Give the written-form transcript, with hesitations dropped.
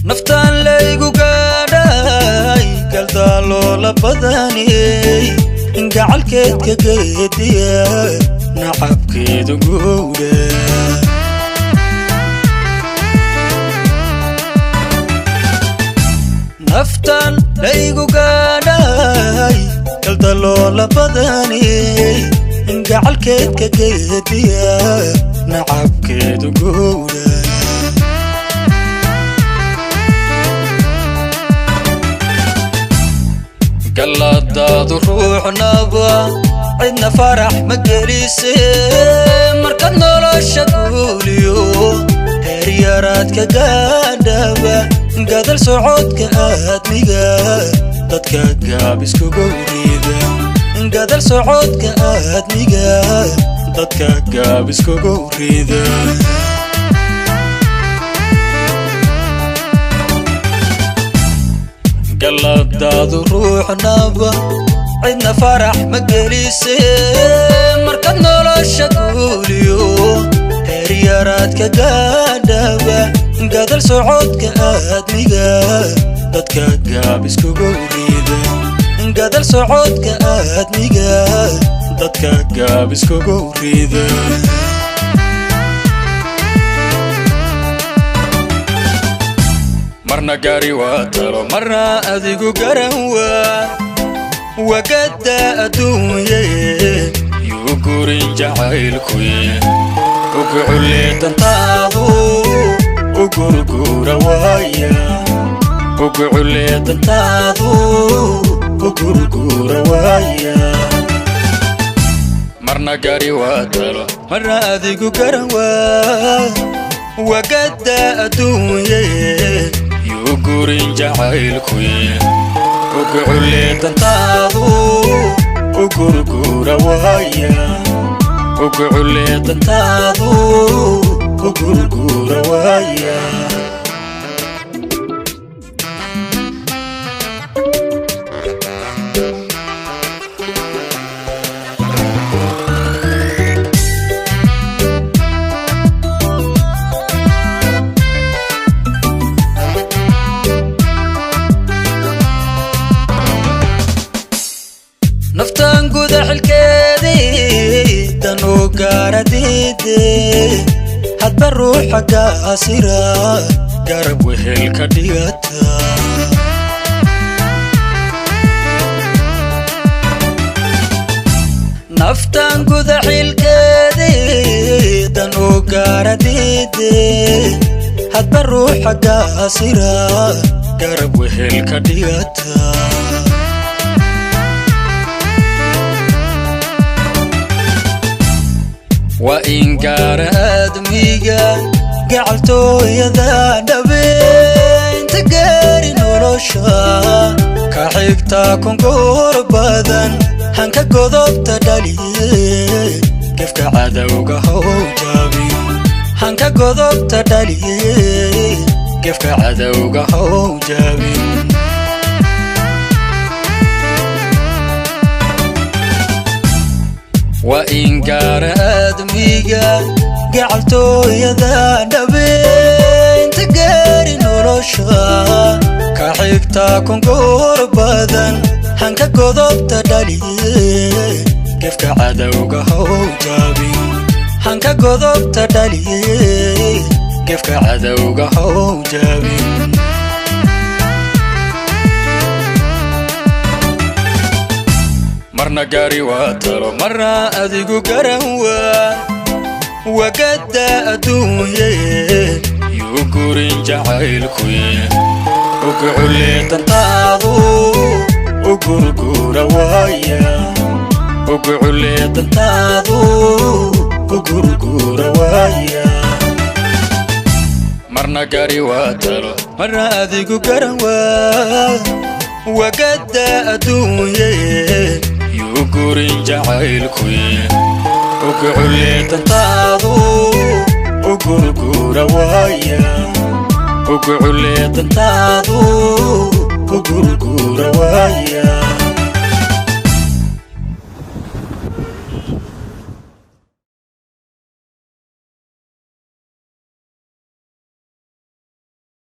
Naftaan laygu gaadhay galdaaloola badaney, gacalkeedka geediya nacabkeedu guudha. Naftaan laygu gaadhay galdaloola badaney, gacalkeedka geediya nacabkeedu guudha. Galladaadu ruuxnaba cidna farax ma gelise, markaad nolosha guuliyo heeryaraadka gaadhaba, gadal socodka aadmiga dadka gaab iskugu riida. Gadal socodka aadmiga dadka gaab iskugu riida. Galladaadu ruuxnaba cidna farax ma gelise, markaad nolosha guuliyo heeryaraadka gaadhaba, gadal socodka aadmiga dadka gaab iskugu riida. Gadal socodka aadmiga dadka gaab iskugu riida. Marna gaari waa talo, marna adigu garan waa wagada adduunye, yuu gurin jacaylkuye. Uguculee dantaadu u gurguura waaya, uguculee dantaadu u gurguura waaya. Marna gaari waa talo, marna adigu garan waa wagada adduunye, yuu gurin jacaylkuye. Uguculee dantaadu u gurguura waaya, uguculee dantaadu u gurguura waaya. Naftaan guda xilkeedii dan u gaara diide, hadba ruuxa gaasira garab wehelka dhigata. Naftaan guda xilkeedii dan u gaara diide, hadba ruuxa gaasira garab wehelka dhigata. Waa in gaara aadmiga gacaltooyada dhabeynta gaari nolosha ka xigta kongoor badan, hanka godobta dhaliye gefka cadowga how jaabin. Hanka godobta dhaliye gefka cadowga how jaabin. Waa in gaara aadmiga gacaltooyada dhabeynta gaari nolosha ka xigta kongoor badan, hanka godobta dhaliye gefka cadowga how jaabin. Hanka godobta dhaliye gefka cadowga how jaabin. Marna gaari waa talo, marna adigu garan waa wagada adduunye, yuu gurin jacaylkuye. Uguculee dantaadu u gurguura waaya, uguculee dantaadu u gurguura waaya. Marna gaari waa talo, marna adigu garan waa wagada adduunye, yuu Yuu gurin jacaylkuye, uguculeedantaadu ugurgura waaya, uguculeedantaadu ugurgura waaya.